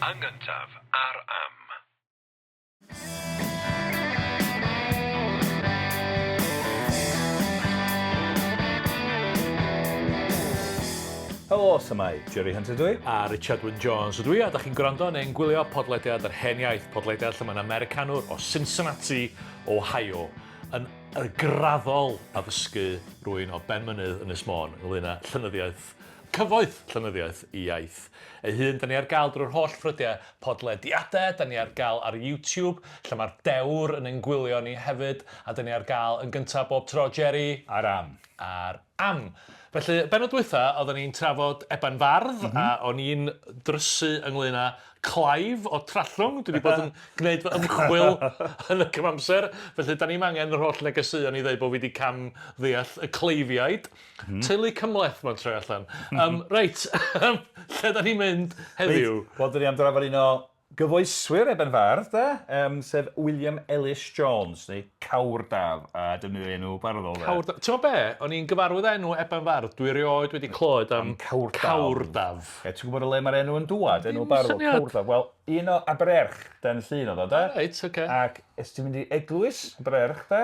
Yn gyntaf, ar Am. Helo, symau, Jerry Hunter dwi. A Richard Wyn Jones ydw i, a da chi'n gwrando neu'n gwylio podlediad yr Hen Iaith, podlediad lle mae'n Americanwr o Cincinnati, Ohio, yn graddol addysgu rwy'n o Benmynydd Ynys Môn ynglyn â llenyddiaeth cyfoeth llenyddiaeth iaith ei hun. Da ni ar gael drwy'r holl ffrydiau podlediadau, da ni ar gael ar YouTube, lle mae'r dewr yn ein gwylio ni hefyd, a da ni ar gael yn gyntaf bob tro, Jerry. Ar Am. Ar Am. Felly, bennod dwytha, oedden ni'n trafod Eben Fardd, a o'n i'n drysu ynglyn â Clive o Trallwng. Dwi wedi bod yn gwneud fy ymchwil yn y cyfamser. Felly, da ni'm angen yr holl negeseuon i ddeud bod fi wedi cam ddeall y Cleifiaid. Teulu cymhleth mae'n troi allan. Um, reit, lle da ni'n mynd heddiw? Reit, wel, da ni am drafod un o gyfoeswyr Eben Fardd, de, sef William Ellis Jones, neu Cawr Daf, a defnyddio enw barddol, de. Cawr Daf. Ti'n gwybod be? O'n i'n gyfarwydd â enw Eben Fardd, dwi erioed wedi clywed am Cawr Daf. Cawr Daf. Ie, ti'n gwybod o le mae'r enw yn dŵad, enw Dim barddol, syniad. Cawr Daf? Wel, un o Abererch, Den Llŷn oedd o, de. Reit, oce. Ac es ti'n mynd i eglwys Abererch, de,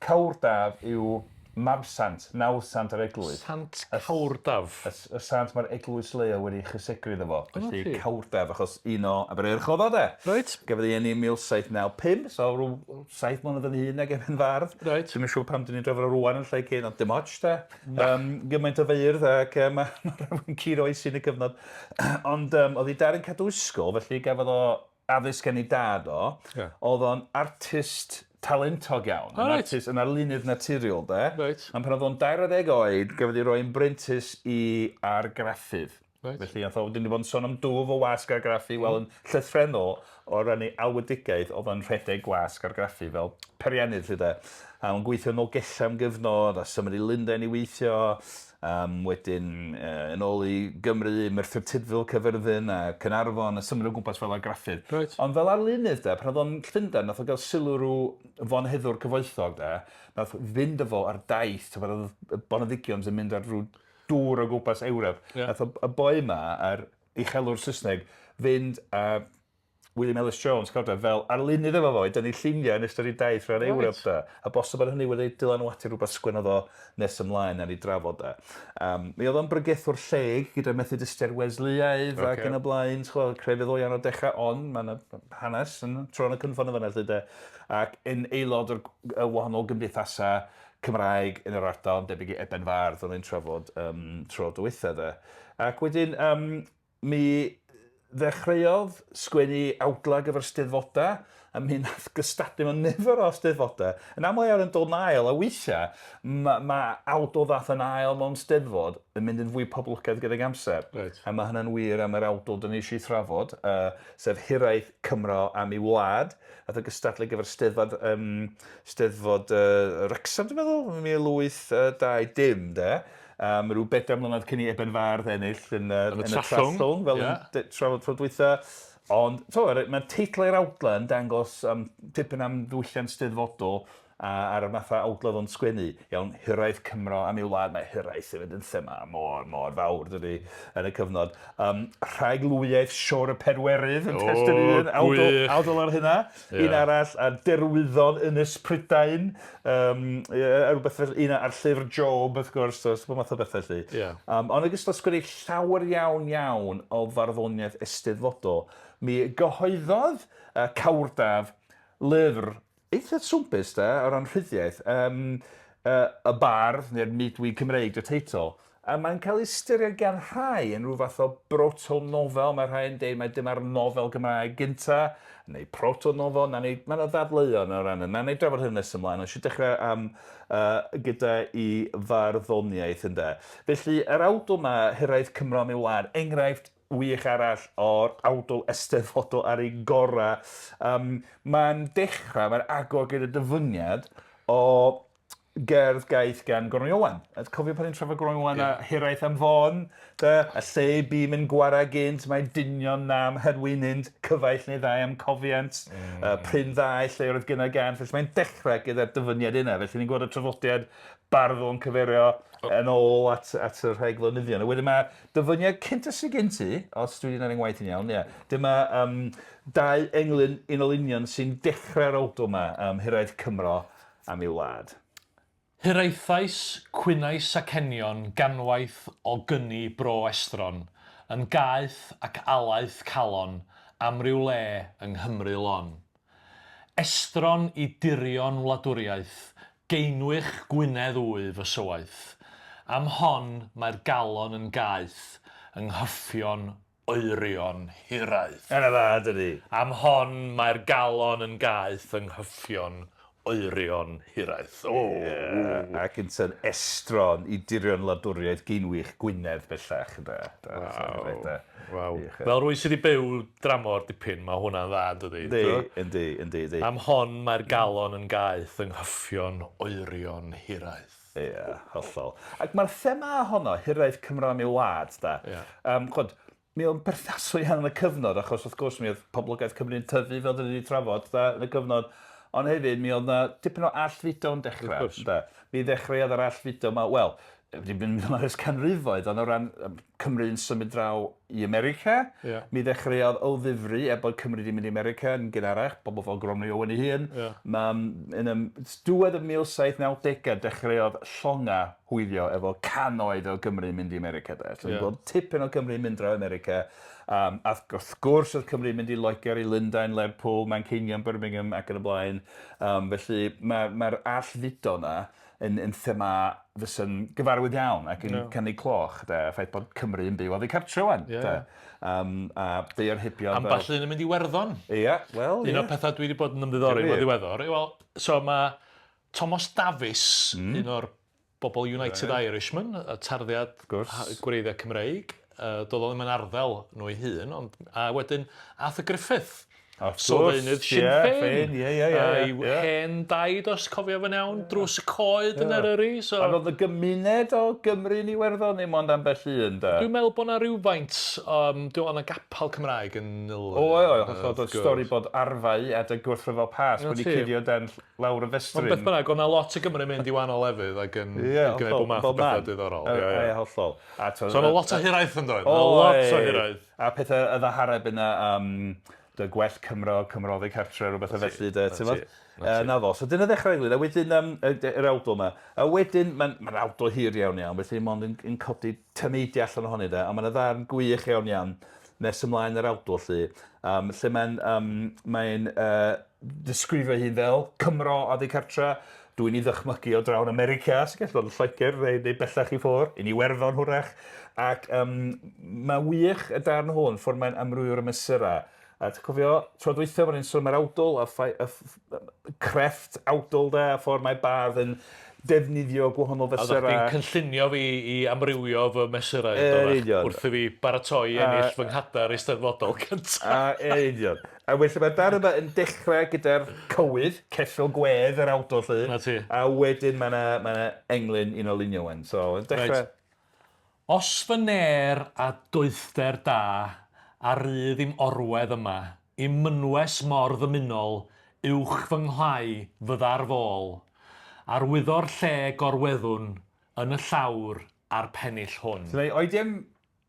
Cawrdaf yw mabsant, nawddsant yr eglwys. Sant Cawrdaf. Y, y sant mae'r eglwys leol wedi chysegru iddo fo. Felly ti. Cawrdaf, achos un o Abererch oedd o de. Reit. Gafodd ei eni yn 1795, so rhyw 7 mlynedd yn hŷn nag Eben Fardd. Reit. Dwi'm yn siŵr pam dyn ni'n drafod o rŵan yn lle cyn, ond dim ots de. Um, gymaint o feirdd ac mae ma rhywun cyn oesi yn y cyfnod. Ond oedd ei dad yn cadw ysgol, felly gafodd o addysg gen ei dad o. Ie. Oedd o'n artist talentog iawn. O, Yn reit. artist, yn arlunydd naturiol, de. Reit. Ond pan oedd o'n 20 oed, gafodd ei roi'n brentis i argraffydd. Reit. Felly, nath o, wedyn ni bod yn sôn am dwf o wasg argraffu, wel, yn llythrennol, o ran ei alwedigaeth, oedd o'n rhedeg gwasg argraffu fel periannydd, lly de. A o'n gweithio yn Nolgellau am gyfnod, a symud i Lundain i weithio, Um, wedyn yn ôl i Gymru, Merthyr Tudful, Caerfyrddin a Caernarfon, a symud o gwmpas fel argraffydd. Right. Ond fel arlunydd de, pan oedd o'n Llundain, nath o gael sylw rhyw fonheddwr cyfoethog de, nath fynd â fo ar daith, ti'n gwbod, oedd y boneddigions yn mynd ar rhyw dŵr o gwmpas Ewrop. Yeah. Nath y boi yma, a'r uchelwr Saesneg, fynd a William Ellis Jones, cofio, fel arlunydd efo fo i dynnu lluniau yn ystod ei daith rhan right. Ewrop da. A bosib bod hynny wedi dylanwadu rhywbeth sgwennodd o nes ymlaen ar ei drafod da. Mi oedd o'n bregethwr lleg gyda Methodistiaid Wesleyaidd okay. ac yn y blaen, chwel, crefydd o iawn o dechrau, ond mae yna hanes yn tro yn y cynffon yn fanna lle de. Ac yn aelod o'r wahanol gymdeithasau Cymraeg yn yr ardal, yn debyg i Eben Fardd o'n i'n trafod tro dwytha de. Ac wedyn, Mi ddechreuodd sgwennu awdlau ar gyfer steddfodau, a mi nath gystadlu mewn nifer o steddfodau. Yn aml iawn yn dod yn ail, a weithiau mae ma awdl ddath yn ail mewn steddfod yn mynd yn fwy poblogaidd gydag amser. Reit. A mae hynna'n wir am yr awdl dyn ni eisiau ei thrafod, sef Hiraeth Cymro am ei Wlad. Nath o gystadlu gyfer steddfod, steddfod Wrecsam, dwi'n meddwl, 1820, de. Rhyw bedair mlynedd cyn i Eben Fardd ennill yn, yn, yn y Trallwng, fel yeah. yn trafod tro dwytha. Ond, to, mae teitl i'r awdla yn dangos tipyn am ddiwylliant steddfodol a ar y mathau awdla oedd o'n sgwennu. Iawn, hiraeth Cymro am ei wlad, mae hiraeth yn mynd yn thema mor, mor fawr, dydy, yn y cyfnod. Rhaglwyaeth Siôr y Pedwerydd yn testun un, awdl, awdl ar hynna. Yeah. Un arall, a Derwyddon Ynys Prydain, a rhywbeth fel un ar llyfr Job, wrth gwrs, so bob math o bethau 'lly. Yeah. Ond ogystal sgwennu llawer iawn iawn o farddoniaeth eisteddfodol, mi gyhoeddodd Cawrdaf lyfr eitha swmpus de, o ran rhyddiaith, Y Bardd, neu'r Meudwy Cymreig, dy teitl. A mae'n cael ei ystyried gan rhai yn rhyw fath o broto-nofel. Mae rhai yn deud mai dyma'r nofel Gymraeg gynta, neu proto-nofel. Na ni, mae yna ddadleuon o ran yna. Na ni drafod hyn nes ymlaen. Ond eisiau dechrau am gyda i farddoniaeth ynde. Felly, yr awdl yma, Hiraeth Cymro am ei Wlad, enghraifft wych arall o'r awdl eisteddfodol ar ei gorau. Mae'n dechrau, mae'n agor gyda dyfyniad o gerdd gaeth gan Gronwy Owen. A cofio pan ni'n trafod Gronwy Owen a hiraeth am Fôn, de, a lle bûm yn gwara gynt, mae dynion nam herwynint, cyfaill neu ddau am cofiant, prin ddau lle oedd gyna gan. Felly mae'n dechrau gyda'r dyfyniad yna. Felly ni'n gweld y traddodiad barddol yn cyfeirio yn ôl at, at y rheg flynyddion. A wedyn mae dyfyniad cynta sydd gen ti, os dwi wedi gwneud ngwaith yn iawn, ie. Dyma dau englyn un ol union sy'n dechrau'r awdl yma, Hiraeth Cymro am ei wlad. Hiraethais, cwynais ac enion ganwaith o gyni bro estron, yn gaeth ac alaeth calon am ryw le yng Nghymru lon. Estron i dirion wladwriaeth, geinwych Gwynedd wyf ysywaeth. Am hon mae'r galon yn gaeth, yng nghyffion oerion hiraeth. Yna dda, dydi? Am hon mae'r galon yn gaeth yng nghyffion oerion hiraeth. O! Ie, ac ynte'n estron i dirion wladwriaeth geinwych Gwynedd bellach, ynde? Waw. Waw. Fel rhywun sydd wedi byw dramor dipyn, mae hwnna'n dda, yn dydi? Yndi, yndi, yndi, yndi. Am hon mae'r galon yn gaeth yng nghyffion oerion hiraeth. Ie, hollol. Ac mae'r thema honno, hiraeth Cymro am ei wlad, da. Ie. Ch'od, mi oedd yn berthnasol iawn yn y cyfnod, achos wrth gwrs mi oedd poblogaeth Cymru'n tyfu fel 'dan ni 'di trafod, da, yn y cyfnod, ond hefyd mi oedd 'na dipyn o allfudo yn dechrau. Wrth gwrs. Da. Mi ddechreuodd yr allfudo 'ma, wel, wedi mynd yn ers canrifoedd, ond o ran Cymru'n symud draw i America, yeah. mi ddechreuodd o ddifri, er bod Cymru wedi mynd i America yn gynharach, bobl fel Gronwy Owen ei hun. Yeah. Mae, yn y diwedd y 1790au dechreuodd llonga hwylio efo cannoedd o Gymru yn mynd i America. De. So yeah. gweld tipyn o Gymru yn mynd draw America. A wrth gwrs oedd Cymru yn mynd i Loegr, i Lundain, Lerpwl, Manceinion, Birmingham ac yn y blaen. Felly mae'r mae allfudo yna yn, yn thema fysa'n gyfarwydd iawn ac yn yeah. canu cloch, de, y ffaith bod Cymru yn byw oddi cartre wan. Yeah. De. A deu o'r hibion... Ambell un yn mynd i Werddon. Ie, yeah, wel, Un o'r pethau dwi wedi bod yn ymddiddori yn ddiweddar. Wel, so mae Thomas Davies, un o'r bobl United right. Irishmen, y tarddiad gwreiddiau Cymreig, doedd o ddim yn arddel nhw ei hun, ond, a wedyn Arthur Griffith, sylfaenydd Sinn Féin. Ie, ie, ie. Ei hen daid, os cofio fe'n iawn, drws y coed yn Eryri. So... Ac oedd y gymuned o Gymru yn Iwerddon, neu mond ambell un, da? Dwi'n meddwl bod yna rhywfaint, dwi'n meddwl yna gapel Cymraeg yn Nulyn. O, o, hollol, oedd stori bod arfau adeg gwrthryfel Pasg wedi cuddio dan lawr y festrin. Ond beth bynnag, oedd yna lot o Gymru yn mynd i wahanol lefydd ac yn gwneud bob math o bethau diddorol. Ie, hollol. So yna lot o hiraeth yn doedd? Lot o hiraeth. A pethau y ddahareb yna, dy gwell Cymro, Cymro oddi cartre, rhywbeth o felly, de, ti'n fod? Na fo. So dyna ddechrau englyn, a wedyn yr awdl yma. A wedyn, mae'n ma awdl hir iawn iawn, felly mond yn, yn codi tameidiau allan ohoni, de, ond mae'n ddarn gwych iawn iawn nes ymlaen yr awdl, lle, lle mae'n mae disgrifio hun fel Cymro oddi cartre, dwi'n ei ddychmygu o drawn America, sy'n gallu bod yn Lloegr neu, neu bellach i ffwr, yn Iwerddon hwrach. Ac mae wych y darn hwn, ffordd mae'n amrywio'r mesurau. A ti'n cofio, tro dwytha bod ni'n sôn mae'r awdl, a crefft awdl de, a ffordd mae bardd yn defnyddio gwahanol fesurau. A ddech chi'n cynllunio fi i amrywio fy mesurau wrth i fi baratoi ennill fy nghadair eisteddfodol cyntaf. A yn union. A felly mae'r darn yma yn dechrau gyda'r cywydd, ceffyl gwedd yr awdl 'lly. Na ti. A wedyn mae yna ma englyn un o lunio wen. So, yn dechrau... Reit. Os fy ner a doethder da a rydd i'm orwedd yma, i'm mynwes mor ddymunol, uwch fy nghlai fyddar fôl, arwyddo'r lle gorweddwn yn y llawr a'r pennill hwn. So, neu oedi am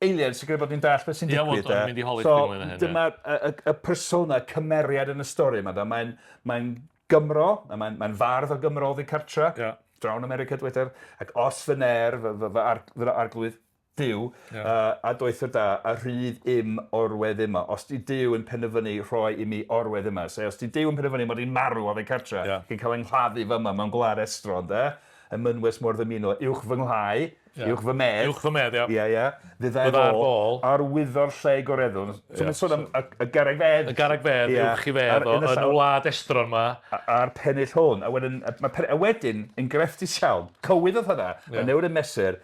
eiliad sy'n gwneud bod ni'n dallt beth sy'n digwydd. Ie, wel, o'n mynd i holi chdi ynglyn â hyn. So, dyma'r y, y, y persona, cymeriad yn y stori yma. Mae'n mae Gymro, mae'n mae fardd o Gymro oddi cartra. Yeah. Drawn America, dweder, ac os fy ner, fy, fy, fy, ar, fy arglwydd Duw, yeah. a doethur da, a rhydd im orwedd yma. Os di Duw yn penderfynu rhoi i mi orwedd yma, so os di Duw yn penderfynu mod i'n marw oddi cartra, yeah. yn cael yng nghladdu fyma mewn gwlad estron, de, yn mynwes mor ddymunol, uwch fy nghlai, yeah. uwch fy medd. Uwch fy medd, ia. Ie, ie. Fyddai Fyddai'r fôl. Arwyddo'r lle goreddwn. So mae'n sôn am y garreg fedd. Y garreg fedd, uwch i fedd, o, yn y wlad estron ma. A'r pennill hwn. A wedyn, a wedyn, yn grefftus iawn, cywydd oedd hwnna, yeah. Mae'n newid y mesur,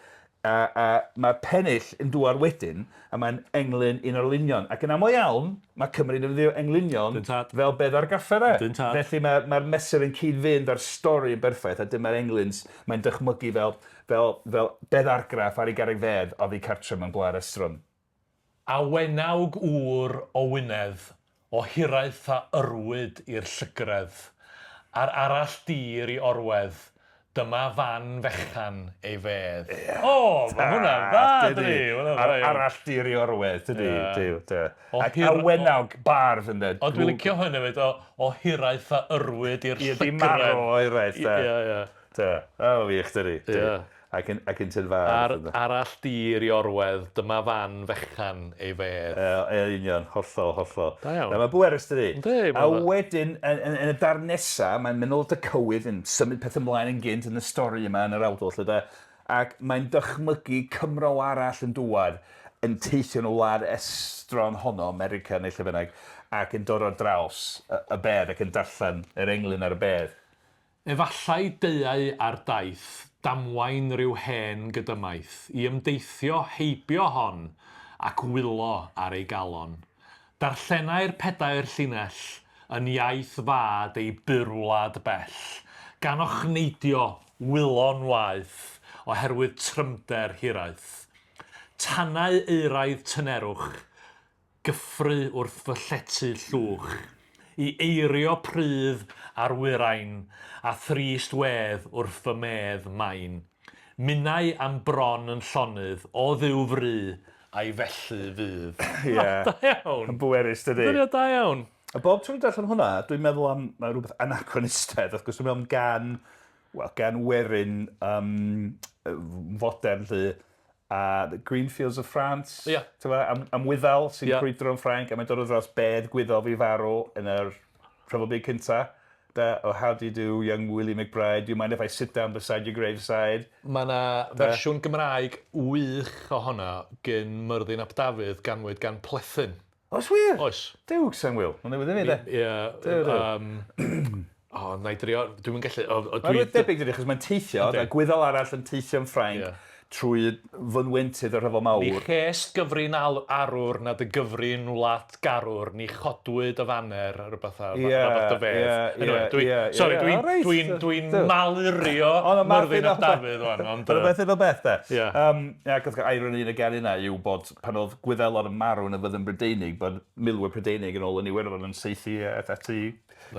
A, a mae pennill yn dŵad wedyn, a mae'n englyn un o'r lunion. Ac yn aml iawn, mae Cymru'n defnyddio englynion fel bedd argraffau de. Yndyn tad. Felly mae'r mae mesur yn cyd-fynd â'r stori yn berffaith, a dyma'r englyn mae'n dychmygu fel, fel, fel bedd argraff ar ei garreg fedd oddi cartre mewn gwlad estron. A wenawg ŵr o Wynedd, o hiraeth a yrwyd i'r llygredd, a'r arall dir i orwedd, dyma fan fechan ei fedd. O, mae hwnna'n dda, dydi? A'r arall dir i orwedd, dydi? Duw, de. Ac a wenawg bardd, ynde? O, dwi'n licio hwn hefyd, o hiraeth a yrwyd i'r llygredd. Ie, di marw o hiraeth, de. Ie, ie. De. O, wych, dydi? Ie. Ac yn, ac yn tynfar. Ar arall dir i orwedd, dyma fan fechan ei fedd. Ie, yn union, hollol, hollol. Da iawn. Na, mae'n bwerus, dydi? Yndi. A wedyn, yn, yn, yn y darn nesa, mae'n mynd ôl at y cywydd, yn symud peth ymlaen yn gynt yn y stori yma, yn yr awdl, lle de. Ac mae'n dychmygu Cymro arall yn dŵad, yn teithio yn y wlad estron honno, America neu lle bynnag, ac yn dod ar draws y, y bedd ac yn darllen yr englyn ar y bedd. Efallai deuai ar daith damwain rhyw hen gydymaith i ymdeithio heibio hon ac wylo ar ei galon. Darllenai'r pedair llinell yn iaith fad ei burwlad bell, gan ochneidio wylo'n waeth oherwydd trymder hiraeth. Tanau euraidd tynerwch gyffru wrth fy llety llwch, i eirio prudd ar wyrain, a thrist wedd wrth fy medd main. Minnau a'm bron yn llonydd, o Dduw fry, a'i felly fydd. Ie. Da iawn. Yn bwerus, dydi? Dydi o da iawn. A bob tro dwi'n darllen hwnna, dwi'n meddwl am ma' rhywbeth anachronistaidd, wrth gwrs, dwi'n meddwl am gan, wel, gan werin um, fodern, 'lly, a The Green Fields of France. Ia. T'mo' am, am Wyddel sy'n Ia. crwydro yn Ffrainc a mae'n dod o dros bedd Gwyddel fi farw yn yr Rhyfel Byd Cynta. Da, oh, how do you do, young Willie McBride? Do you mind if I sit down beside your graveside? Mae yna fersiwn Gymraeg wych o honna gyn Myrddin ap Dafydd ganwyd gan Plethyn. Oes wir? Oes. Duw, Sam Will. Mae'n newydd i fi, de. Ie. Duw, duw. O, na i drio, dwi'm yn gallu... O, o, Mae'n dwi... rhywbeth debyg, dydy, achos mae'n teithio, Yndi. a Gwyddel arall yn teithio yn Ffrainc Ie. trwy fynwentydd y Rhyfel Ni Mawr. chest gyfrin arwr na dy gyfrin wlat garwr, ni chodwyd y faner, rhywbeth ar Ie, rhywbeth dy fedd. ie, Anyway, ie, dwi, ie, sorry, ie, dwi'n o, reit, dwi dwi do. malurio O, na, math Myrddin un o ap beth. Dafydd wan, ond... Dyna beth un o beth, de. Ie. Ac wrth gwrs, irony yn y gan yna yw bod pan oedd Gwyddelod yn marw yn y fyddin Brydeinig, bod milwyr Prydeinig yn ôl yn Iwerddon yn saethu at at eu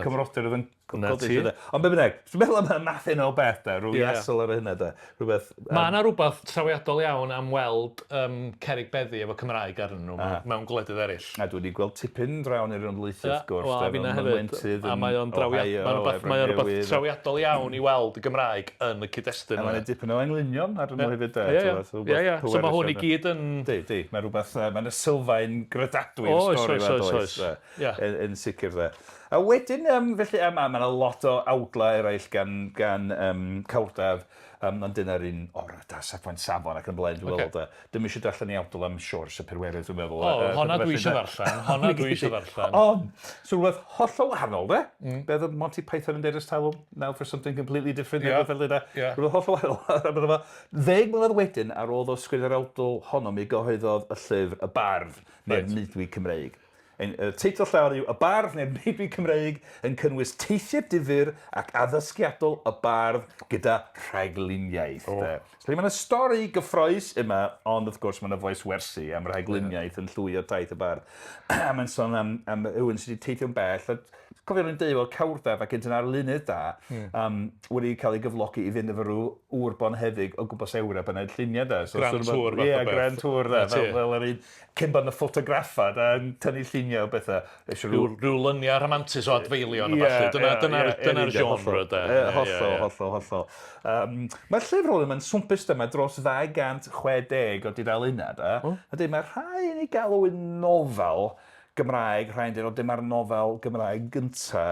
cymrodyr oedd yn Na codi. ti. De. Ond be bynnag, dwi'n meddwl am y math yna o beth, de, rhyw Ie. iasol ar hynna, de. Rhywbeth... Mae yna rhywbeth trawiadol iawn am weld um, cerrig beddi efo Cymraeg arnyn nhw mewn, mewn gwledydd eraill. A dwi wedi gweld tipyn draw yn yr Unleithiau, wrth gwrs. Wel, a de, finna mewn hefyd. mynwentydd A yn mae o'n drawiad, Ohio, mae'n rhywbeth, mae o'n rhywbeth Efrog trawiadol iawn i weld y Gymraeg yn y cyd-destun A yna. mae'n dipyn o englynion ar nhw hefyd, de. Ie, ie. t'mo', so rhywbeth Ie, ie. So mae pwerus hwn i iawn. gyd yn... Di, di. Mae rhywbeth, mae'n y sylfaen gredadwy i'r Oes, stori oes, yma, oes, does, oes. de. Ie. Yn, yn sicr, de. A wedyn, felly, mae yna lot o awdlau eraill gan, gan Cawrdaf, ond dyna'r un o'r da, safon safon ac yn blaen, dwi'n Ocê. meddwl, de. Dwi'm eisiau darllen i awdl am Siôr Syperwerydd, dwi'n meddwl. O, honna dwi felly, eisiau de. ddarllen, honna dwi eisiau ddarllen. Ond, so rhywbeth hollol wahanol, de? Be oedd Monty Python yn deud ers talwm? Now for something completely different, Ie. neu rhywbeth fel de. Ie. Rhywbeth hollol wahanol. A bydde fo, 10 mlynedd wedyn, ar ôl o sgwennu'r awdl honno, mi gyhoeddodd y llyfr Y Bardd, neu'r Reit. Meudwy Cymreig. Ein, y teitl llawn yw Y Bardd neu'r Meudwy Cymreig yn cynnwys teithiau difyr ac addysgiadol y bardd gyda rhagluniaeth. O. De. So, mae yna stori gyffrous yma, ond wrth gwrs mae yna foes wersi am rhagluniaeth yn llwyo taith y bardd. A mae'n sôn am, am rhywun sydd wedi teithio'n bell. A cofio rwy'n deud, wel, Cawrdaf ac yn arlunydd da, wedi cael ei gyflogi i fynd efo rhyw ŵr bonheddig o gwmpas Ewrop yn neud lluniau da. So, Grand sort of- tour fath o Ie, beth. Grand Tour da. Na ti. Fel, fel yr un cyn bod y ffotograffa da, yn tynnu lluniau o bethau. Eisiau Rhyw, rhyw lyniau rhamantus o adfeilion a ballu. Dyna, dyna, ie, dyna'r yn union, genre, de. Hollol, Ie, ie, hollol, ie. hollol, hollol. Mae'r llyfr hwn yn swmpus dyma dros 260 o dudalennau, da. A dweud, mae rhai yn ei galw yn nofel Gymraeg, rhai'n dweud, o dyma'r nofel Gymraeg gynta.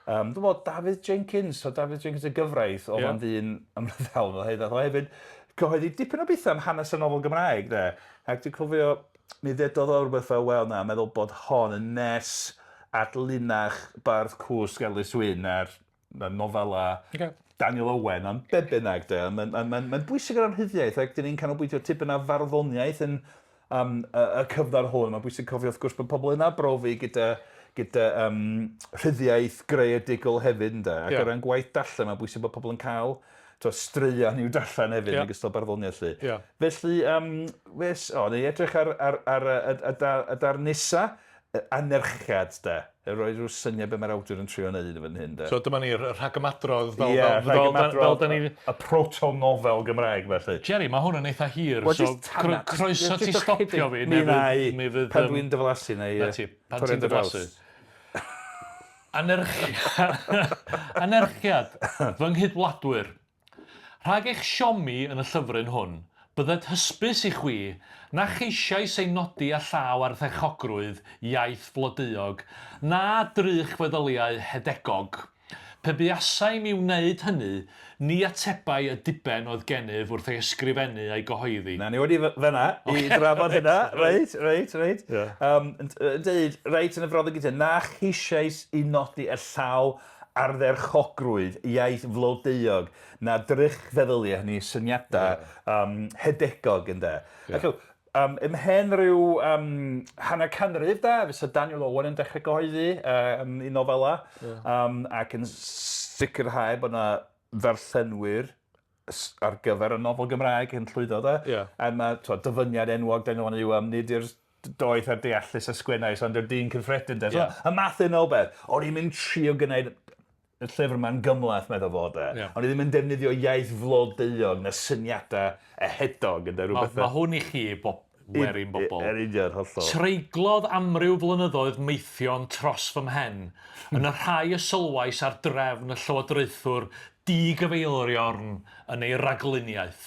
Dwi'n meddwl Dafydd Jenkins, so Dafydd Jenkins y gyfraith, oedd Ie. o'n ddyn ymryddawn o hyd, o hefyd cyhoeddi dipyn o bethau am hanes y nofel Gymraeg, de. Ac dwi'n cofio, mi ddedodd o rhywbeth fel, wel na, meddwl bod hon yn nes at linach bardd cwsg Elis Wyn a'r na nofela Ocê. Daniel Owen, ond be bynnag de, mae'n ma, ma, ma bwysig o ran rhyddiaith, ac dyn ni'n canolbwyntio tipyn ar farddoniaeth yn y cyfnod hwn. Mae'n bwysig cofio wrth gwrs bod pobl yn arbrofi gyda rhyddiaith greadigol hefyd, ynde? Ac o ran gwaith darllen, mae'n bwysig bod pobl yn cael straeon i'w darllen hefyd, yn ogystal barddoniaeth 'lly. Felly, neu edrych ar y darn nesa, anerchiad, de. Rhoi rhyw syniad be mae'r awdur yn trio wneud yn fan hyn, de. So dyma ni'r rhagymadrodd fel... Ie, rhagymadrodd, fel, y proto-nofel Gymraeg, felly. Jerry, mae hwn yn eitha hir, so croeso ti stopio fi. Mi wna i, pan dwi'n dyflasu neu... Na ti, pan ti'n dyflasu. Anerchiad, fy nghydwladwyr. Rhag eich siomi yn y llyfryn hwn, bydded hysbys i chwi na cheisiais ei nodi â llaw ardderchogrwydd iaith flodeuog, na drych feddyliau hedegog. Pe buasai mi wneud hynny, ni atebai y diben oedd gennyf wrth ei ysgrifennu a'i gyhoeddi. Na, ni wedi fan'na i drafod hynna. Reit, reit, reit. Yn deud, reit yn y frawddeg gyntaf, na cheisiais i nodi â llaw ardderchogrwydd iaith flodeuog na drych feddyliau, hynny yw syniadau hedegog, ynde. Ac ymhen rhyw hanner canrif de, fysa Daniel Owen yn dechrau gyhoeddi ei nofelau ac yn sicrhau bod yna ddarllenwyr ar gyfer y nofel Gymraeg yn llwyddo de. A mae dyfyniad enwog Daniel Owen yw nid yw'r doeth a'r deallus a sgwennais, ond yw'r dyn cyffredin de. So, y math yna o beth. O'n i'n mynd trio gwneud y llyfr yma'n gymhleth, meddwl fo de. O'n i ddim yn defnyddio iaith flodeuog na syniadau ehedog, ynde, rhywbeth. Mae hwn i chi, werin bobl. Yn union, hollol. Treiglodd amryw flynyddoedd meithion tros fy mhen, yn y rhai y sylwais ar drefn y llywodraethwr digyfeiliorn yn ei ragluniaeth.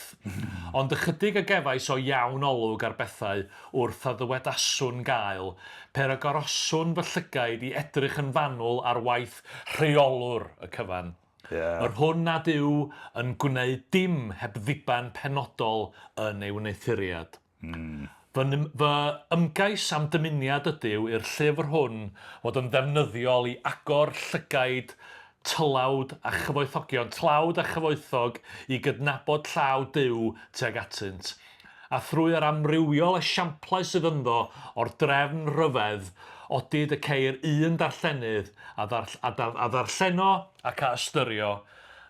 Ond ychydig a gefais o iawn olwg ar bethau wrth a ddywedaswn gael, pe y goroswn fy llygaid i edrych yn fanwl ar waith rheolwr y cyfan. Yr hwn nad yw yn gwneud dim heb ddiben penodol yn ei wneuthuriad. Fy fy ymgais a'm dymuniad ydyw i'r llyfr hwn fod yn ddefnyddiol i agor llygaid tylawd a chyfoethogion, tlawd a chyfoethog i gydnabod llaw Duw tuag atynt, a thrwy yr amrywiol esiamplau sydd ynddo o'r drefn ryfedd, odid y ceir un darllenydd a ddarll a a ddarlleno ac a ystyrio,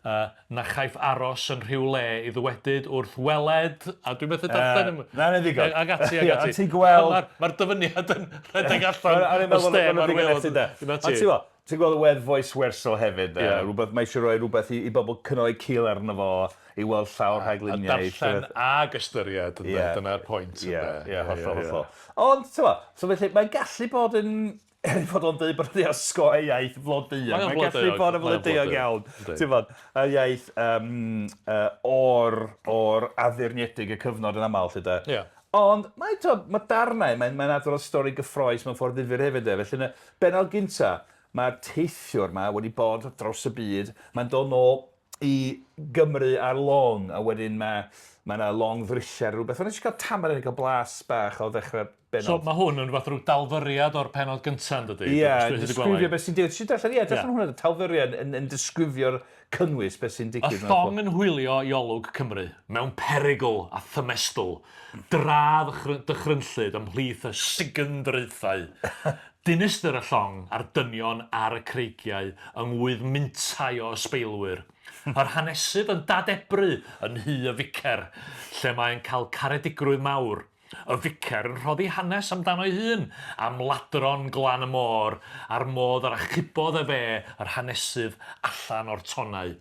na chaiff aros yn rhyw le i ddywedyd wrth weled, a dwi'n methu darllen y... Na, na ddigon. Ag ati, ag ati. Ond ti'n gweld... Mae'r dyfyniad yn rhedeg allan o stêm ar waelod. Ond ti'n gweld, ti'n gweld y wedd foeswersol hefyd, rhywbeth, mae eisiau rhoi rhywbeth i bobl cnoi cil arno fo, i weld llawr rhagluniaeth. A darllen ag ystyried, dyna'r pwynt. Ie, ie, hollol, hollol. Ond, ti'n gweld, so felly, mae'n gallu bod yn Er ei fod o'n dweud bod wedi osgoi iaith flodeuog. Mae'n gallu bod yn flodeuog iawn. Ti'n bod, y iaith o'r, or addurniedig y cyfnod yn aml, lle da. Yeah. Ond mae, to, mae darnau, mae'n mae adrodd stori gyffroes mewn ffordd ddifyr hefyd. E. Felly, yn y bennod gynta, mae'r teithiwr ma wedi bod dros y byd, mae'n dod nôl i Gymru ar long, a wedyn mae mae yna long ddrylliau rhywbeth. Ond eisiau cael tamed yn cael blas bach o ddechrau benod. So mae hwn yn fath rhyw dalfyriad o'r penod gyntaf, yn dydy? Ie, yeah, disgrifio beth sy'n digwydd. Ti'n darllen, ie, darllen hwnna, talfyriad yn disgrifio'r cynnwys beth sy'n digwydd. Y llong yn hwylio i olwg Cymru, mewn perygl a thymestl, dra dychrynllyd ymhlith y sugundraethau. Dinistr y llong a'r dynion ar y creigiau yng ngŵydd mintai o ysbeilwyr. Yr hanesydd yn dadebru yn nhŷ y ficer, lle mae'n cael caredigrwydd mawr. Y ficer yn rhoddi hanes amdano'i hun, am ladron glan y môr, a'r modd yr achubodd efe yr hanesydd allan o'r tonnau.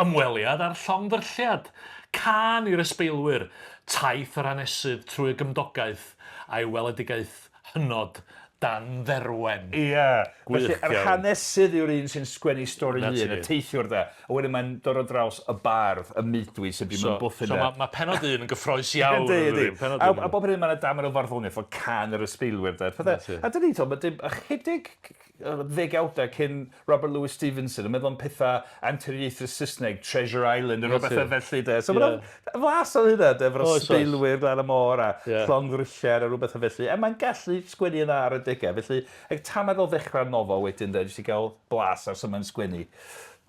Ymweliad â'r llong ddrylliad, cân i'r ysbeilwyr, taith yr hanesydd trwy y gymdogaeth a'i weledigaeth hynod dan dderwen. Ie. Gwych Felly, yr hanesydd yw'r un sy'n sgwennu stori hun, y teithiwr de. A wedyn mae'n dod o draws y bardd, y meudwy sy'n byw mewn bwthyn de. So mae ma pennod un yn gyffroes iawn. Yndi, yndi. A, a bob hyn mae'n damer o farddoniaeth o can yr ysbeilwyr de. A dyna ni, mae dim ychydig ddegawdau cyn Robert Louis Stevenson yn meddwl am pethau anturiaethus Saesneg, Treasure Island, a rhywbeth felly de. So yeah. mae'n flas o hynna, de, efo'r sbeilwyr glan y môr a yeah. llongddrylliau a rhywbeth felly. A mae'n gallu sgwennu yna ar y degau. Felly, ag tamad o ddechrau'r nofel wedyn, de, jyst i gael blas ar sut mae'n sgwennu.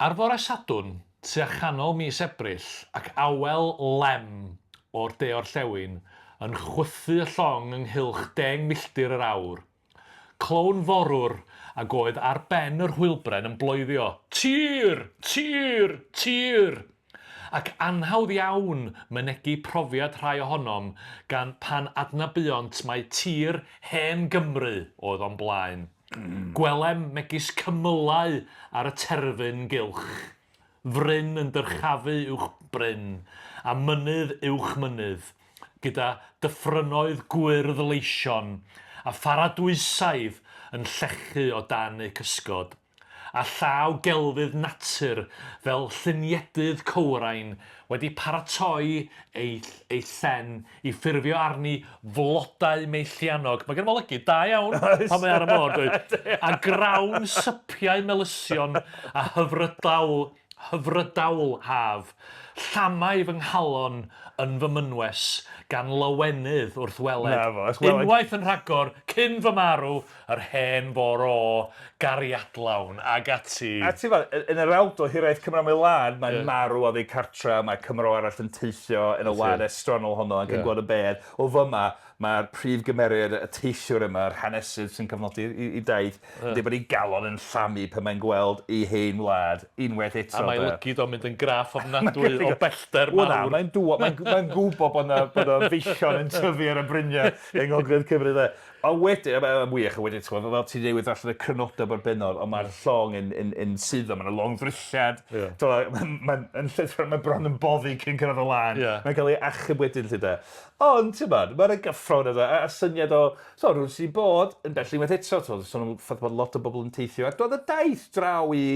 Ar fore Sadwrn, Tua chanol mis Ebrill, ac awel lem o'r de-orllewin yn chwythu y llong ynghylch 10 milltir yr awr. Clown forwr ag oedd ar ben yr hwylbren yn bloeddio, Tir! Tir! Tir! Ac anhawdd iawn mynegi profiad rhai ohonom gan pan adnabuont mai tir hen Gymru oedd o'n blaen. Gwelem megis cymylau ar y terfyn gylch, fryn yn dyrchafu uwch bryn, a mynydd uwch mynydd, gyda dyffrynnoedd gwyrdd leision a pharadwysaidd yn llechu o dan eu cysgod. A llaw gelfydd natur fel lluniedydd cywrain wedi paratoi ei ei llen i ffurfio arni flodau meilliannog, mae gen fo lygid da iawn pan mae ar y môr, dweud, a grawn sypiau melysion a hyfrydawl hyfrydawl haf, llamai fy nghalon yn fy mynwes gan lawenydd wrth weled, Na fo, wrth weled. Unwaith yn rhagor, cyn fy marw, yr hen fôr o gariadlawn, ag ati. A ti fel, yn yr awdl Hiraeth Cymro am ei Wlad, mae'n marw oddi cartra, mae Cymro arall yn teithio yn y wlad estronol honno ac yn gweld y bedd. O fyma, Mae'r prif gymeriad, y teithiwr yma, yr hanesydd sy'n cofnodi 'i daith, yn deud bod ei galon yn llamu pan mae'n gweld ei hen wlad unwaith eto. A mae lygid o'n mynd yn graff ofnadwy o bellter mawr. Wel na, mae'n dŵad, mae'n mae'n gwybod bod 'na bod 'na feichion yn tyfu ar y bryniau yng Ngogledd Cymru 'de. Ond wedyn, a mae'n wych, a wedyn t'mod fel ti newydd ddarllen y crynodeb o'r bennod, ond mae'r llong yn yn yn suddo, ma' 'na longddrylliad. Ie. T'mo' ma'n ma'n yn llythrennol mae bron yn boddi cyn cyrraedd y lan. Ie. Mae'n cael ei achub wedyn 'lly 'de. Ond, t'mod, ma' 'na gyffro yna de, a syniad o, so, rhywun sy 'di bod yn bell unwaith eto, t'mod, sôn am y ffaith bod lot o bobl yn teithio, ac doedd y daith draw i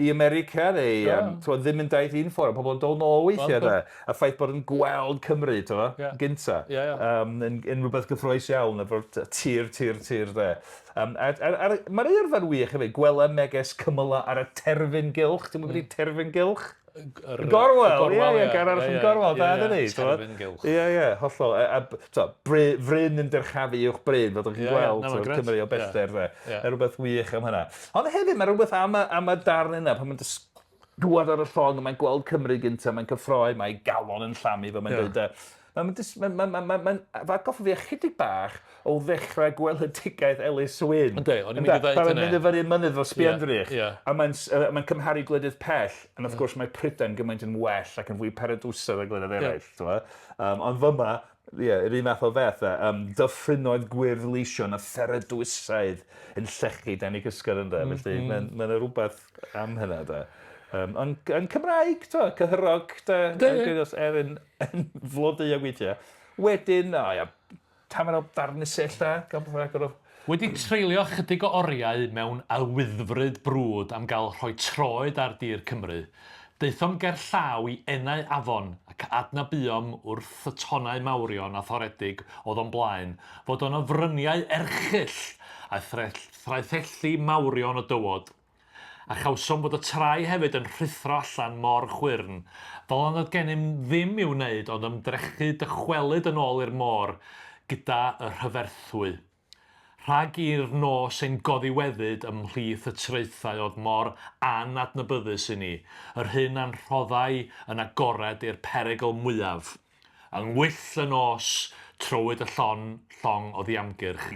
i America neu yym t'mod, ddim yn daith un ffordd, pobl yn dod nôl weithiau de, a ffaith bod yn gweld Cymru, t'mo', gynta, yym yn yn rhywbeth gyffrous iawn efo'r tir, tir, tir de. Yym a a a ma'r eirfa'n wych hefyd, gwelem neges cymylau ar y terfyn gylch, ti'n gwybod be 'di terfyn gylch? Yr... Gorwel, ie, ie, gair arall am gorwel, da, dydi? Terfyn gylch. Ie, ie, hollol. A, a to, bry, fryn yn dyrchafu uwch bryn, fel ydych chi'n gweld, no, Cymru o bellter, de. Mae rhywbeth wych am hynna. Ond hefyd, mae rhywbeth am y, am y darn yna, pan mae'n dŵad ar y llong, mae'n gweld Cymru gyntaf, mae'n cyffroi, mae galon yn llamu, fel mae'n dweud. Mae'n mae'n mae'n mae'n mae'n fa atgoffa fi ychydig bach o ddechrau gweledigaeth Ellis Wynne. Yndi, o'n i'n mynd i ddeud hynny. Pan mae'n mynd i fyny'r mynydd efo sbienddrych. Ie, ie. A mae'n s- yy mae'n cymharu gwledydd pell, and of course mae Prydain gymaint yn well ac yn fwy paradwsaidd na gwledydd eraill, t'mo'? Yym ond fyma, ie, yr un fath o beth 'de, yym dyffrynnoedd gwyrdd leision a pheradwysaidd yn llechu dan eu cysgod ynde? Felly mae'n ma' 'na rwbeth am hynna 'de. Yym ond yn Cymraeg, t'mo', cyhyrog 'de, er yn yn flodeuog weithiau. Wedyn, o ia, tamed o ddarnusau ella, gael bod rhagor o... Wedi treulio ychydig o oriau mewn awyddfryd brwd am gael rhoi troed ar dir Cymru, daethom gerllaw i enau afon ac adnabuom wrth y tonnau mawrion a thoredig oedd o'n blaen fod yno fryniau erchyll a thraethelli mawrion o dywod. A chawsom fod y trai hefyd yn rhuthro allan mor chwyrn, fel nad oedd gennym ddim i'w wneud ond ymdrechu dychwelyd yn ôl i'r môr gyda y rhyferthwy. Rhag i'r nos ein goddiweddyd ym mhlith y traethau oedd mor anadnabyddus i ni, yr hyn a'n rhoddai yn agored i'r perygl mwyaf. Yng ngwyll y nos, trowyd y llon llong oddiamgyrch,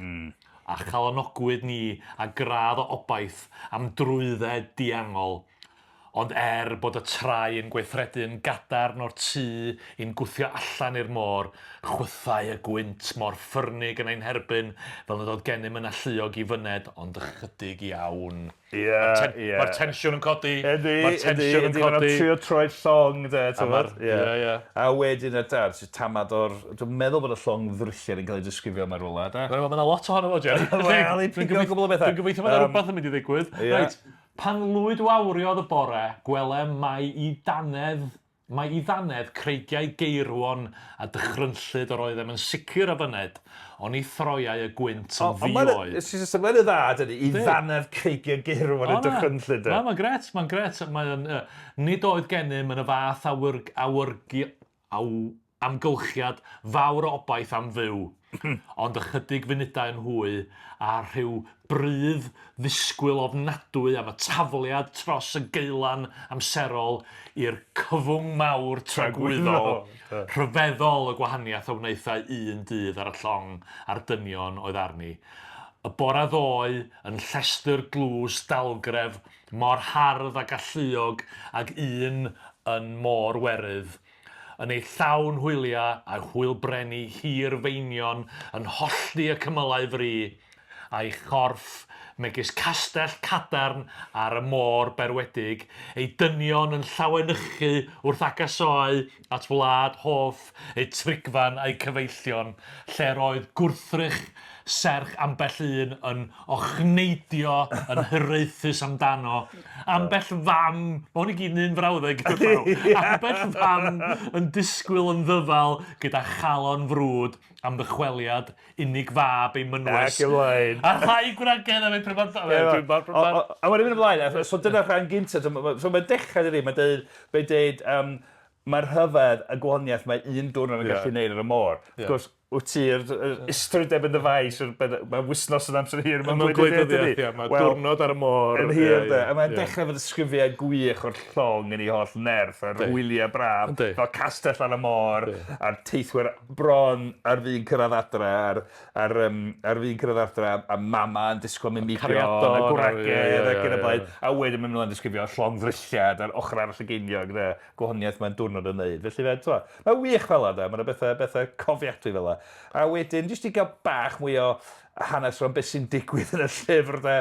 a chalonogwyd ni â gradd o obaith am drwydded diangol. Ond er bod y trai yn gweithredu yn gadarn o'r tu i'n gwthio allan i'r môr, chwythai y gwynt mor ffyrnig yn ein herbyn fel nad oedd gennym yn alluog i fyned ond ychydig iawn. Ie, ie. Mae'r tensiwn yn codi. Ydy, Mae'r tensiwn yn ydy, maen nhw'n codi. trio troi llong, de, ti'n ma'r- gwbod? ie, ie. A wedyn y dar, sy'n tamad o'r... Dwi'n meddwl bod y llong ddrylliad yn cael ei disgrifio yma rhywle, de? Wel, mae yna lot ohono fo, Jerry. Wel, i pigo gwbl o bethau. Dwi'n gobeithio bod yna Yym, rhywbeth yn mynd i ddigwydd. ie. Reit, pan lwyd wawriodd y bore, gwelem mai i dannedd Mae i ddannedd creigiau geirwon a dychrynllyd yr oeddem yn sicr a fyned, oni throiai y gwynt yn ddi-oed. Mae'n dda, dydy, i ddannedd creigiau geirwon a dychrynllyd. Na, mae'n grêt, mae'n grêt. Mae o'n, nid oedd gennym yn y fath awyr, awyrgi, aw, amgylchiad fawr o obaith am fyw. Ond ychydig funudau yn hwy, a rhyw brudd ddisgwyl ofnadwy am y tafliad tros y geulan amserol i'r cyfwng mawr tragwyddol, rhyfeddol y gwahaniaeth a wnaethai un dydd ar y llong a'r dynion oedd arni. Y bore ddoe, yn llestr dlws dalgref, mor hardd a galluog ag un yn môr Werydd, yn ei llawn hwyliau a'i hwylbrenni hir feinion yn hollti y cymylau fri, a'i chorff megis castell cadarn ar y môr berwedig, ei dynion yn llawenychu wrth agosáu at wlad hoff eu trigfan a'u cyfeillion, lle'r oedd gwrthrych serch ambell un yn ochneidio yn hiraethus amdano, ambell fam, mae hwn i gyd yn un frawddeg gyda llaw, ambell fam yn disgwyl yn ddyfal gyda chalon frwd am ddychweliad unig fab ei mynwes. Ac ymlaen. A rhai gwragedd am eu pryd A wedyn mynd ymlaen, so dyna'r rhan gyntaf, so mae'n dechrau dydi, mae'n deud, mae'n deud, mae'r rhyfedd y gwahaniaeth mae un diwrnod yn gallu neud ar y môr. Wrth gwrs, wyt ti'r ystrydeb yn dy faes, mae wythnos yn amser hir mewn gwleidyddiaeth, ie, mae diwrnod ar y môr. Yn hir, de. A mae'n dechrau efo disgrifiad gwych o'r llong yn ei holl nerth, a'r hwyliau braf, fel castell ar y môr, a'r teithwyr bron ar fin cyrraedd adre, a'r, ar, um, ar fin cyrraedd adre, a mama yn disgwyl mynd meibion, a gwragedd, ac yn y blaen. A wedyn mae'n mynd yn disgrifio llong ddrylliad a'r ochr arall y geiniog, de. Gwahaniaeth mae'n diwrnod yn neud. Felly fe, t'mo', mae'n wych fel 'a de, ma' 'na bethe, bethe cofiadwy fel 'a. A wedyn, jyst i gael bach mwy o hanes rhan beth sy'n digwydd yn y llyfr de,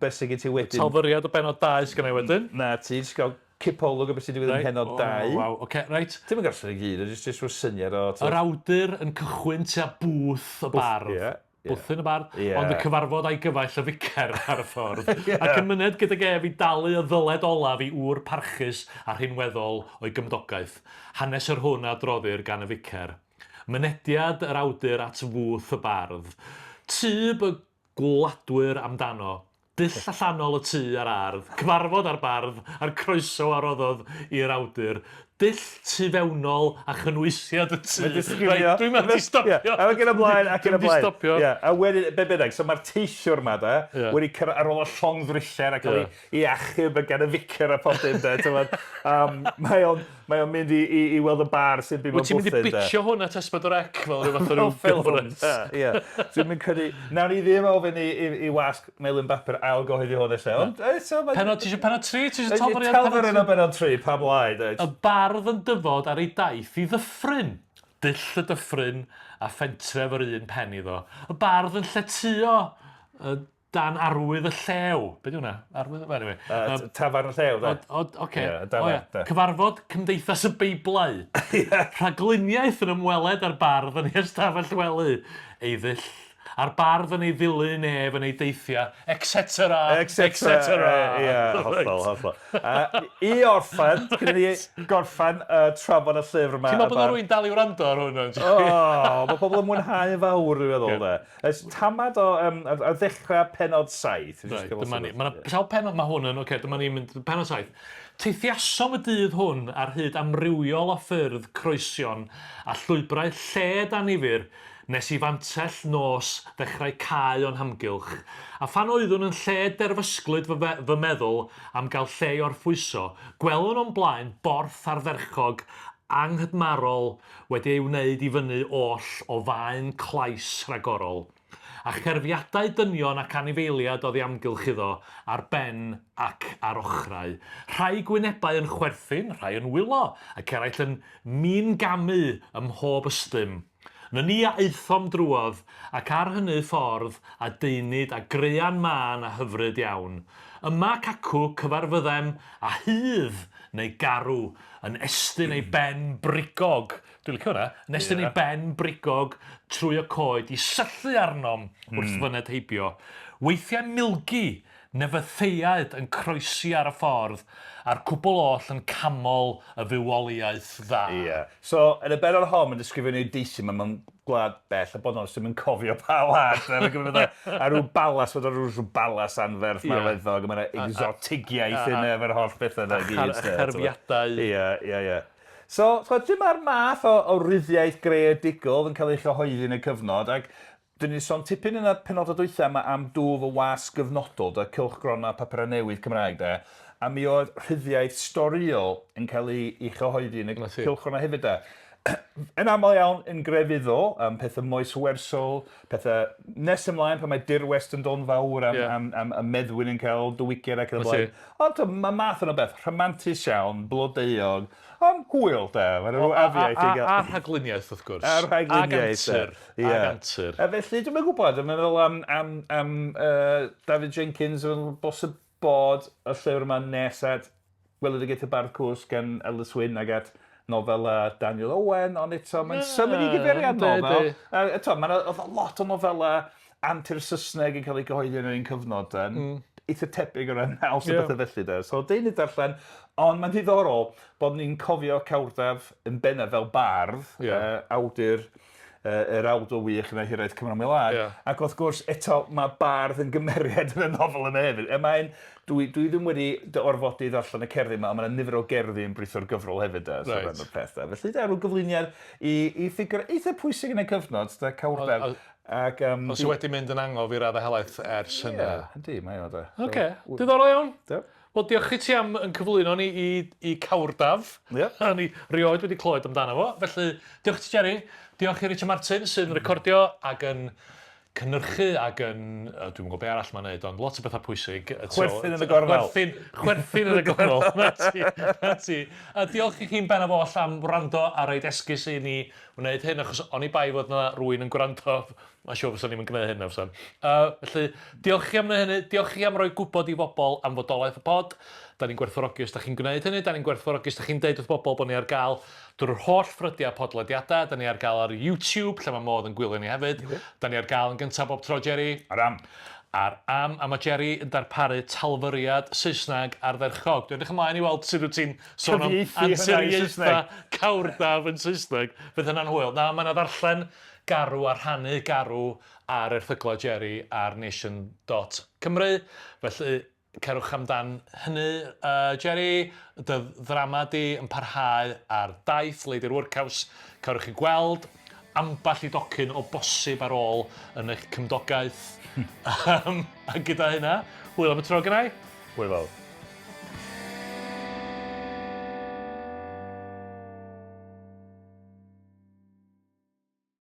beth sy'n gen ti wedyn. Talfyriad o bennod 2 sgynna i wedyn. Na ti, jyst gael cipolwg o beth sy'n digwydd ym mhennod 2. Waw, oce, reit. Ti'm yn gorfod i gyd, jyst jyst rhyw syniad o... Yr awdur yn cychwyn tua bwth y bardd. Ie. Bwthyn y bardd, ond y cyfarfod a'i gyfaill y ficer ar y ffordd, ac yn myned gydag ef i dalu y ddyled olaf i ŵr parchus a rhinweddol o'i gymdogaeth, hanes yr hwn a adroddir gan y ficer. Mynediad yr awdur at fwth y bardd. Tyb y gwladwyr amdano. Dull allanol y tŷ a'r ardd, cyfarfod â'r bardd a'r croeso a roddodd i'r awdur, dull tu fewnol a chynwysiad y tŷ. Mae'n disgrifio... Reit, dwi'n mynd i stopio. Ie, ac yn y blaen, ac yn y blaen. Dwi'n mynd i stopio. Ie, a wedyn, be bynnag, so mae'r teithiwr 'ma de, wedi cyrraedd ar ôl y llongddrylliad a cael ei achub gan y ficer a phob dim de, t'mod, mae o'n mae o'n mynd i i i weld y bar sy'n byw mewn Wyt ti'n mynd i bwthyn de. bitio hwn at S4C fel rhyw fath o ryw gyfres? Ie. Dwi'm yn credu... Nawn ni ddim ofyn i i i wasg Melin Bapur ail-gyhoeddi hwn ella, ond eto mae... Pennod, ti eisiau pennod 3? Ti eisiau talfyriad pennod 3? Talfyriad o bennod 3, pam lai, de? Y bardd yn dyfod ar ei daith i ddyffryn. Dull y dyffryn a phentref yr un pen iddo. Y bardd yn lletyo dan arwydd y llew. Be di hwnna? Arwydd... Well, anyway. Tafarn y llew, de. O, oce. Ie, dafarn, de. Cyfarfod Cymdeithas y Beiblau. Rhagluniaeth yn ymweled â'r bardd yn ei ystafell wely. Ei ddull a'r bardd yn ei ddilyn ef yn ei deithiau, etc. Etc. Ie, hollol, hollol. I orffen, cyn i ni gorffen trafod y llyfr yma... Ti'n meddwl bod 'na rywun dal i wrando ar hwn? O, mae pobl yn mwynhau yn fawr, dwi'n meddwl, de. Ers tamad o, ar, ar ddechrau pennod 7. Reit, dyma ni. Mae yna sawl pennod, mae hwn yn, oce, dyma ni'n mynd, pennod 7. Teithiasom y dydd hwn ar hyd amrywiol o ffyrdd croesion a llwybrau lled annifyr nes i fantell nos ddechrau cau o'n hamgylch, a phan oeddwn yn lled derfysglyd fy, fy meddwl am gael lle i orffwyso, gwelwn o'm blaen borth ardderchog anghydmarol wedi ei wneud i fyny oll o faen clais rhagorol, a cherfiadau dynion ac anifeiliad oddi amgylch iddo, ar ben ac ar ochrau, rhai gwynebau yn chwerthin, rhai yn wylo, ac eraill yn min-gamu ym mhob ystum. Nyni a aethom drwodd, ac ar hynny ffordd a daenid a graean mân a hyfryd iawn. Yma ac acw cyfarfyddem â hydd neu garw yn estyn ei ben brigog, dwi'n licio hwnna, yn estyn ei ben brigog trwy y coed i syllu arnom wrth fyned heibio. Weithiau milgi nefytheiaid yn croesi ar y ffordd, a'r cwbl oll yn camol y fywoliaeth dda. Ie. So, yn y bennod hon, mae'n disgrifio nhw deisi 'ma mewn gwlad bell, a bod yn onest, dwi'm yn cofio pa wlad. Mae'n gymryd fatha, a rhyw balas, fod o rhyw, rhyw balas anferth yeah. mawreddog, a mae yna egsotigiaeth yna efo'r holl bethau yna i gyd. A cherfiadau. Ie, ie, ie. So, t'mod, dyma'r math o, o ryddiaith greadigol oedd yn cael ei chyhoeddi yn y cyfnod, ac dyn ni sôn tipyn yn y penodau dwytha yma am dwf y wasg gyfnodol, da, cylchgronau papurau newydd Cymraeg, da, a mi oedd rhyddiaith storïol yn cael ei, ei chyhoeddi yn y cylchgronau hefyd, da. Yn aml iawn yn grefyddol, am pethau moeswersol, pethau nes ymlaen pan mae dirwest yn dod yn fawr am, yeah. am, am, am meddwyn yn cael diwygiad ac yn y blaen. Ond mae math yna beth, rhamantus iawn, blodeuog, ond hwyl de. Mae'n rhyw afiaith i gael. A rhagluniaeth wrth gwrs. A rhagluniaeth. Ag antur. Yeah. Ag antur. A felly, dwi'n gwybod, dwi'n meddwl am, am, am David Jenkins, yn bosib bod y llyfr yma nes at Weledigaeth y Bardd Cwsg gan Ellis Wynne ac at nofela Daniel Owen, ond eto mae'n symud i gyfeiriad nofel. A eto, mae'n oedd lot o nofela antur Saesneg yn cael ei gyhoeddi yn yr un cyfnod. Eitha tebyg o ran naws a bethau felly. De. So, deunydd darllen, ond mae'n ddiddorol bod ni'n cofio Cawrdaf yn bennaf fel bardd, awdur, yr awdl wych yna Hiraeth Cymru am ei Wlad. Yeah. Ac wrth gwrs, eto, mae bardd yn gymeriad yn y nofel yma hefyd. A mae'n, dwi, dwi ddim wedi dy orfodi ddarllen y cerddi yma, ond mae'n nifer o gerddi yn britho'r gyfrol hefyd, da, so Reit. rhan o'r peth. Da. Felly, da, rhyw gyflwyniad i, i ffigur eitha pwysig yn y cyfnod, da, Cawrdaf. Ac, Ond sydd wedi mynd yn angof i raddau helaeth ers hynny. Ie, yndi, mae o, da. Oce, diddorol iawn. Da. Wel, diolch i ti am yn cyflwyno ni i, i Cawrdaf. Ie. O'n i rioed wedi clywed amdano fo. Felly, diolch i ti, Jerry. Diolch i Richard Martin sy'n recordio ac yn cynhyrchu ac yn... Uh, dwi'm yn gwybod be arall mae'n neud, ond lot o bethau pwysig. Chwerthin yn y gornel. Chwerthin, chwerthin yn y gornel. Na ti, na ti. A diolch i chi'n bennaf oll am wrando a roid esgus i ni wneud hyn, achos oni bai fod 'na rywun yn gwrando, mae'n siŵr fysa ni'm yn gwneud hyn na fysan. Felly, diolch i chi am wneud hynny, diolch i chi am roi gwybod i bobl am fodolaeth y pod. Da ni'n gwerthfawrogi os da chi'n gwneud hynny, da ni'n gwerthfawrogi os da chi'n deud wrth bobl bod ni ar gael drwy'r holl ffrydiau podlediadau, da ni ar gael ar YouTube, lle mae modd yn gwylio ni hefyd. Da ni ar gael yn gyntaf bob tro, Jerry. Ar am. Ar am, a mae Jerry yn darparu talfyriad Saesneg ardderchog. Dwi'n edrych ymlaen i weld sut wyt ti'n sôn am anturiaethau cawrdaf yn Saesneg. Fydd hynna'n hwyl. Na, mae yna ddarllen garw a rhannu garw ar erthyglau Jerry ar nation.cymru. Felly, cerwch amdan hynny. Jerry, dy ddrama di yn parhau ar daith Lady'r Workhouse. Cerwch i gweld ambell i docyn o bosib ar ôl yn eich cymdogaeth. A gyda hynna, hwyl am y tro gennau. Hwyl fawr.